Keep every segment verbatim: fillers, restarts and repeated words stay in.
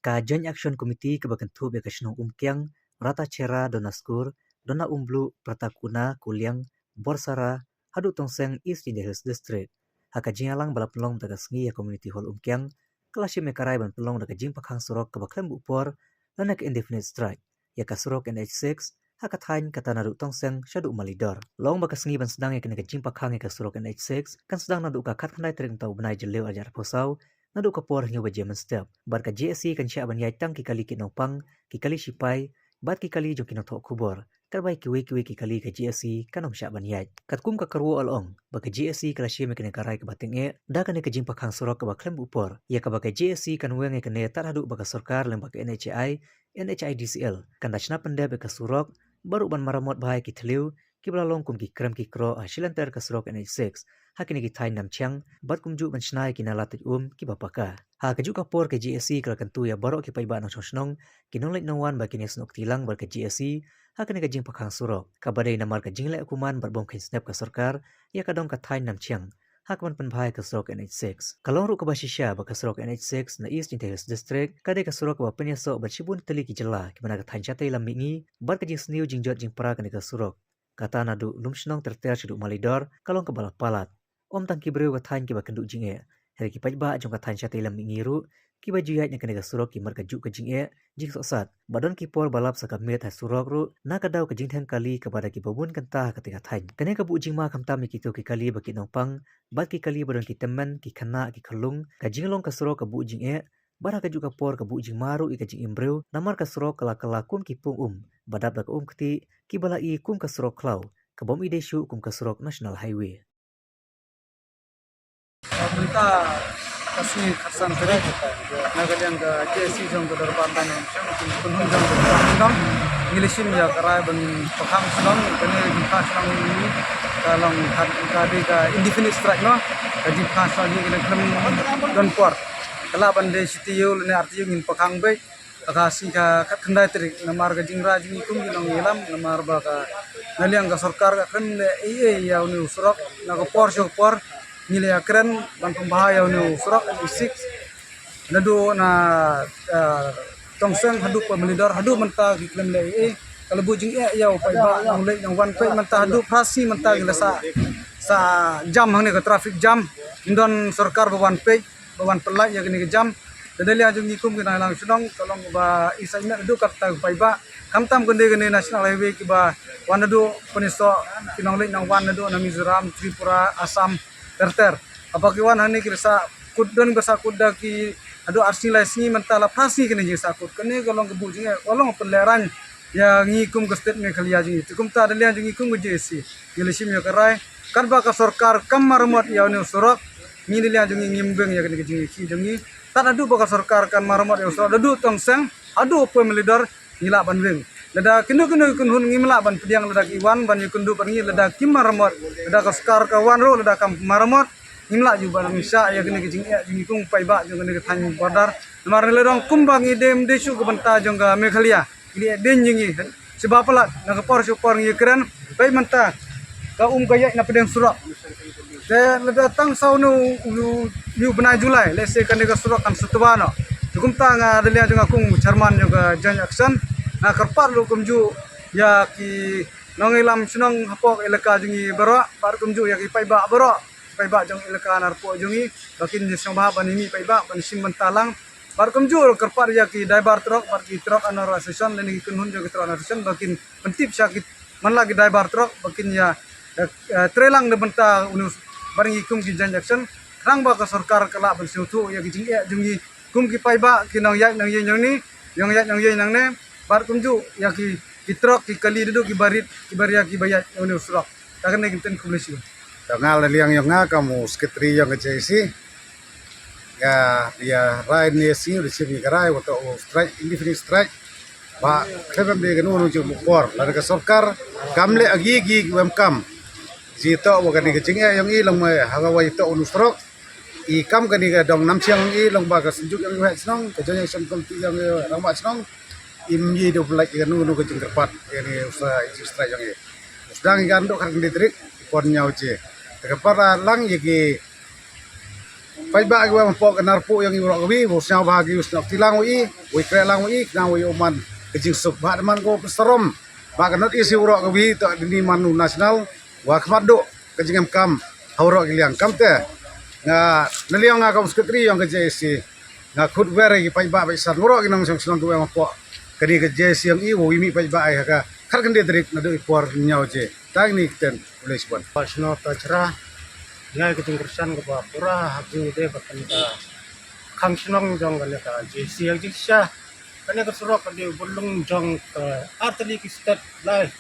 ka Joint Action Committee kaba kynthup ïa ka shnong Umkiang, Ratacherra, Donaskur, Dona Umbluh, Pratakuna, Kuliang, Borsara, haduh Tongseng, East Jaintia Hills District. Ha ka jingïalang ba la pynlong mynta ka sngi ha Community Hall Umkiang, ka la shim ïa ka rai ban pynlong da ka jingpakhang surok kaba khlem buh por, lane ka indefinite strike ïa ka surok N H six ha ka thaiñ kata naduh Tongseng shaduh Malidor. La ong ba ka sngi ban sdang ïa kane ka jingpakhang ïa ka surok N H six kan sdang naduh ka khatkhyndai tarik mynta u bnai Jylliew arhajar arphew saw, naduh ka por hynñiew baje mynstep. Bad ka J A C kan shah ban ïaid tang ki kali ki nongpang, ki kali shipai, bad ki kali jong ki nongthoh khubor. Katba ïa kiwei kiwei ki kali ka J A C kan ym shah ban ïaid. Katkum ka kyrwoh la ong ba ka J A C ka la shim ïa kane ka rai kaba tyngeh da kane ka jingpakhang surok kaba khlem buh por, ïa kaba ka J A C kan weng ïa kane tad haduh ba ka sorkar lyngba ka N H A I, N H I D C L kan da shna pyndep ïa ka surok, bad ruh ban maramot bha ïa ki thliew kiba la long kum ki krem ki kroh ha shilynter ka surok N H six ha kine ki thaiñ Namchiang, bad kumjuh ban shna ïa ki nala tuid um kiba paka. Ha kajuh ka por ka J A C ka la kyntu ïa baroh ki paidbah nongshong shnong, ki nongleit nongwan ba kin ïasnoh kti lang bad ka J A C ha kane ka jingpakhang surok, kaba dei namar ka jingleh kuman bad bym kheiñ snep ka sorkar ïa ka dong ka thaiñ Namchiang ha kaban pynbha ïa ka surok N H six. Ka long ruh kaba shisha ba ka surok N H six na East Jaintia Hills District ka dei ka surok kaba pynïasoh bad shibun tylli ki jylla kiba na ka thaiñ shatei lam mihngi, bad ka jingsniew jingjot jingpra kane ka surok, kata naduh Lumshnong ter ter shaduh Malidor, ka long kaba la palat. Ym tang ki briew ka thaiñ kiba kynduh jingeh, hynrei ki paidbah jong ka thaiñ shatei lam mihngi ruh kiba ju ïaid na kane ka surok ki mad kajuh ka jingeh, jingsohsat, bad don ki por ba lap sa ka miet ha surok ruh na ka daw ka jingtheng kali kaba da kiba bun kynta ha katei ka thaiñ. Kane ka buh jingma khamtam ïa kito ki kali ba ki nongpang bad ki kali ba don ki tymmen, ki khynnah, ki khyllung. Ka jinglong ka surok ka buh jingeh, bad ha kajuh ka por ka buh jingma ruh ïa ka jingim briew, namar ka surok ka la kylla kum ki pung um ba dap da ka um ktieh, kiba la i kum ka surok khlaw, ka bym i dei shuh kum ka surok National Highway. Mynta ka sngi khatsan tarik, na ka liang ka J A C jong ka dorbar ban, jong ka kynhun jong ka dorbar ban, ngi la shim ïa ka rai ban pakhang shnong, kane jingpakhang shnong ni ka long ka, ka dei ka indefinite strike noh, ka jingpakhang shnong ni ka khlem don por. Ka lah ban dei shi taïew lane ar taïew ngin pakhang beit. Ka sngi ka khatkhyndai tarik, namar ka jingrwai jong ngi kum ki nongïalam, namar ba ka na liang ka sorkar ka kren leh ei ei ïa une u surok, na ka por sha ka por ngi la ïakren ban pynbha ïa une u surok N H six. Naduh na, ah, Tongseng haduh Poimalidor, haduh mynta ki khlem leh ei ei. Ka la buh jingeh ïa u paidbah nongleit nongwan, peit mynta haduh phra sngi mynta ki la sah, sah jam hangne, ka traffic jam. Ym don sorkar ba wan peit, ba wan pynlait ïa kane ka jam. Te na liang jong ngi kum ki nongïalam shnong, ka long ba i sait met haduh katta ki paidbah. Khamtam kane, kane National Highway kiba wan haduh pynïasoh ki nongleit nongwan haduh na Mizoram, Tripura, Assam, ter ter. Haba ki wan hangne ki la sah kut, don ba sah kut da ki haduh ar sngi lai sngi, mynta la phra sngi kane jingsah kut. Kane ka long ka buh jingeh, ka long pynlehraiñ ïa ngi kum ka state Meghalaya jong ngi. Te kumta na liang jong ngi kum ka J A C, ngi la shim ïa ka rai, katba ka sorkar kam maramot ïa une u surok, ngi na liang jong ngi ngim weng ïa kane ka jingïakhih jong ngi. Tad haduh ba ka sorkar kan maramot ïa u surok, haduh Tongseng haduh Poimalidor ngi lah ban weng. Lada kino kino ki kynhun ngim lah ban pdiang lada ki wan ban ïakynduh bad ngi, lada kim maramot, lada ka sorkar ka wan ruh lada kam maramot, ngim lah ju ban shah ïa kane ka jingeh jong ngi kum paidbah jong kane ka thaiñ border. Namar ngi la ong kumba ngi dei, ym dei shuh ka bynta jong ka Meghalaya. Ngi dei dei jong ngi. Sha ba palat, na ka por sha ka por ngi kren, peit mynta ka um ka ïaid na pdeng surok. Te lada tang sa une u, u, u bnai July, let's say kane ka surok kan sa tba noh. Te kumta nga na liang jong nga kum chairman jong ka Joint Action, nga kyrpad ruh kumjuh ïa ki nongïalam shnong hapoh ka elaka jong ngi baroh, bad kumjuh ïa ki paidbah baroh, paidbah jong elaka na hapoh jong ngi, ba kin ïa sngewbha ban ïa mih paidbah ban shim bynta lang. Bad kumjuh ruh kyrpad ïa ki driver truck bad ki truck owner association lane ki kynhun jong ki truck owner association ba kin pyntip sha ki man la ki driver truck ba kin ïa, eh, eh, trei lang na bynta une u, bad ngi kum ki Joint Action, khnang ba ka sorkar ka lah ban sngewthuh ïa ki jingeh jong ngi kum ki paidbah, ki nongïaid nongïeng nangne, nongïaid nongïeng nangne, bad kumjuh ïa ki, ki truck, ki kali, naduh kiba rit, kiba ria, kiba ïaid na une u surok. Te kane ki ktien, khublei shibun. Te nga na liang jong nga kum u secretary jong ka J A C, nga ïa rai ne shi u da shim ïa ka rai wat u strike, indefinite strike. Ba khlem dei kano kano jingbuh por, lada ka sorkar kam leh agi agi kiba em kam. Jingïatoh wa kane ka jingeh jong i long ma ha ka wa ïatoh une u surok. I kam kane ka dong Namchiang jong i long ba ka synjuk jong i waheh shnong, ka Joint Action Committee jong i rangbah shnong, im i da pynlait ïa kano kano ka jingkyrpad ïa kane u sa, i strike jong i. Sdang i ka naduh khatkhyndai tarik, pon ñiaw je. Te ka para lang ïa ki Paidbah kiwa ym pok ka narpuh yong i waroh kawi, wow sñiawbha ki u sñiaw tilang wa i, wow krehlang wa i, khnang wow man ka jingsuk. Bha da man ko sarom ba ka North East i waroh kawi, to dini man u national, wa khmat duh ka jingemkam ha waroh ki liang. Kamte nga, na liang nga kam u secretary yong ka J A C, nga khut wer ki paidbah paisan waroh ki nongshong shnong kiwa ym pok kani ka J A C yong i, wow i mih paidbah i ha ka khatkhynde tarik naduh i por ñiaw je. Tang ini ktien, khublei shibun. Ba shno ta chra, ngai ka jingkyrshan kaba pura ha jingïadei bad kane ka khang shnong jong kane ka J A C ha jingshisha. Kane ka surok ka dei u bynlung jong ka artylli ki state lai,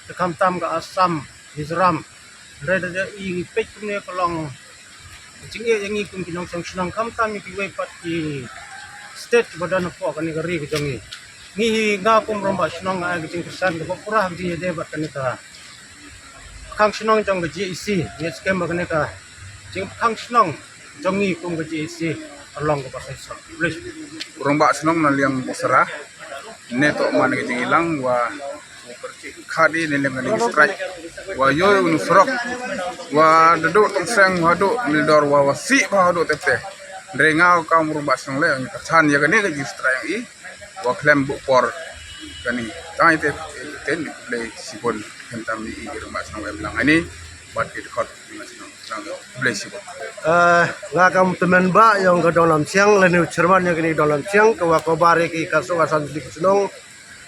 ka khamtam ka Assam, Mizoram. Hynrei da i ngi peit kumne ka long jingeh ïa ngi kum ki nongshong shnong, khamtam ïa kiwei pat ki state kiba don hapoh kane ka ri ka jong ngi. Ngi hi, nga kum rangbah shnong nga ai ka jingkyrshan kaba pura ha ka jingïadei bad kane ka khang shnong jong ka J A C, ngi skhem ba kane ka jingkhang shnong jong ngi kum ka J A C ka long kaba shisha. Khublei. Rangbah shnong na liang Buhsara, ne to man ka jingïalang wa u pyrchah khadi ne liang kane ka strike wa ïoh u surok wa da duh Tongseng haduh Maldor wa, wa sih bha haduh Tepte. Hynrei nga kam u rangbah shnong leh, ngi kyrchan ïa kane ka jingstrike i wa khlem buh por kane. Tang ite iten, khublei shibun. Khamtam i ki rangbah shnong em lang ani bad ki dkhot ki ma shnong. Khublei shibun. Eh, nga kam u tymmen bah yong ka Dong Lamsiang, lane u chairman yong kane ka Dong Lamsiang, ka wa cover ïa ki khatsaw khatsam tylli ki shnong,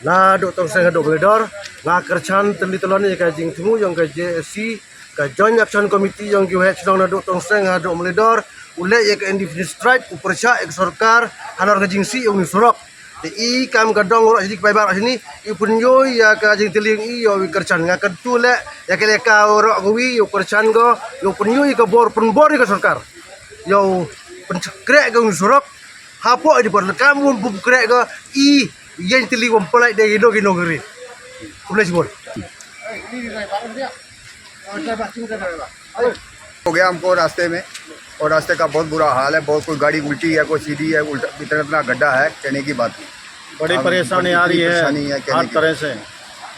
naduh Tongseng haduh Maldor. Nga kyrchan tylli tylon ïa ka jingthmu yong ka J A C, ka Joint Action Committee yong ki waheh shnong naduh Tongseng haduh Maldor, u leh ïa ka indefinite strike, u pyrshah ïa ka sorkar halor ka jingsih ïa une u surok. Te i kam ka dong waroh shini, ki paidbah waroh shini, i pynïoh ïa ka jingtylli i, ïoh i kyrchan. Nga kyntu leh ïa ka lehkai waroh kawi, ïoh kyrchan ko, ïoh pynïoh ïa ka bor, pynbor ïa ka sorkar, ïoh pynkreh ka une u surok. Hapoh i di por kam bym, bym kreh ka i, ïeng tylli bym pynlait de ïa ki nongri. Khublei shibun. हो गया हमको रास्ते में, और रास्ते का बहुत बुरा हाल है। बहुत, कोई गाड़ी उल्टी है, कोई सीधी है, उल्टा, इतना, इतना गड्ढा है, कहने की बात नहीं। बड़ी हम परेशानी बड़ी आ रही है, परेशानी है, कहने हर की तरह से।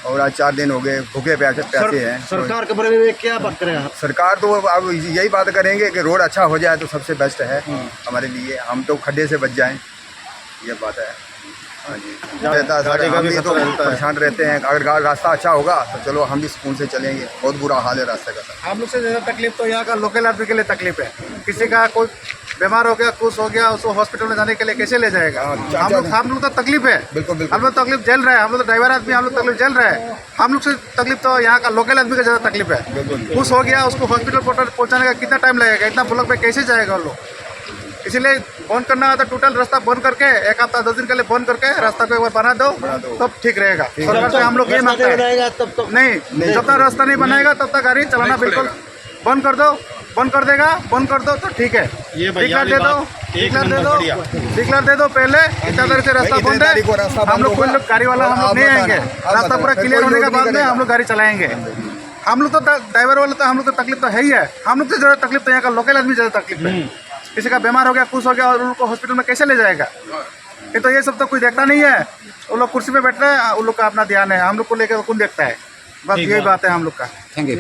और आज चार दिन हो गए, भूखे प्यासे, प्यासे हैं। सरकार के बारे में क्या बात करें आप? सरकार तो अब यही बात करेंगे कि रोड अच्छा हो जाए तो सबसे बेस्ट है हम्म। हमारे लिए, हम तो खड्डे से बच जाएं। ये बात है। हाँ जी। जा-, रहता है सर, गाड़ी का हम भी भी तो खतरा रहता है। परेशान रहते हैं। अगर गा-, रास्ता अच्छा होगा तो चलो हम भी सुकून से चलेंगे। बहुत बुरा हाल है रास्ते का सर। हम लोग से ज्यादा तकलीफ तो यहाँ का लोकल आदमी के लिए तकलीफ है। किसी का कोई बीमार हो गया, कुछ हो गया, उसको हॉस्पिटल में जाने के लिए कैसे ले जाएगा? हाँ, हम लोग, हम लोग तो तकलीफ है। बिल्कुल, बिल्कुल। हम लोग तकलीफ झेल रहे हैं, हम लोग तो ड्राइवर आदमी, हम लोग तकलीफ झेल रहे हैं। हम लोग से तकलीफ तो यहाँ का लोकल आदमी का ज्यादा तकलीफ है। बिल्कुल। कुछ हो गया, उसको हॉस्पिटल पहुंचाने का कितना टाइम लगेगा, इतना ब्लॉक में कैसे जाएगा वो लोग? इसीलिए बंद करना है तो टोटल रास्ता बंद करके एक हफ्ता दस दिन के लिए बंद करके रास्ता को एक बार बना दो, बना दो। तब ठीक रहेगा। ठीक है। सरकार से हम लोग ये मांगते हैं। नहीं, नहीं। जब तक रास्ता नहीं बनेगा तब तक गाड़ी चलाना बिल्कुल बंद कर दो। बंद कर देगा, बंद कर दो तो ठीक है। ये भैया डिक्लेयर दे दो, डिक्लेयर दे दो, डिक्लेयर दे दो पहले। इतना देर से रास्ता बंद है, हम लोग कोई लोग गाड़ी वाला हम लोग नहीं आएंगे। रास्ता पूरा क्लियर होने के बाद में हम लोग गाड़ी चलाएंगे। हम लोग तो ड्राइवर वाले तो हम लोग तो तकलीफ तो है ही है। हम लोग से ज्यादा तकलीफ तो यहाँ का लोकल आदमी ज्यादा तकलीफ है। किसी का बीमार हो गया, कुछ हो गया और उनको हॉस्पिटल में कैसे ले जाएगा? ये तो, ये सब तो कोई देखता नहीं है। वो लोग कुर्सी पे बैठ रहे हैं, उन लोग का अपना ध्यान है, हम लोग को लेकर कौन देखता है? बस यही बात है हम लोग का। थैंक यू।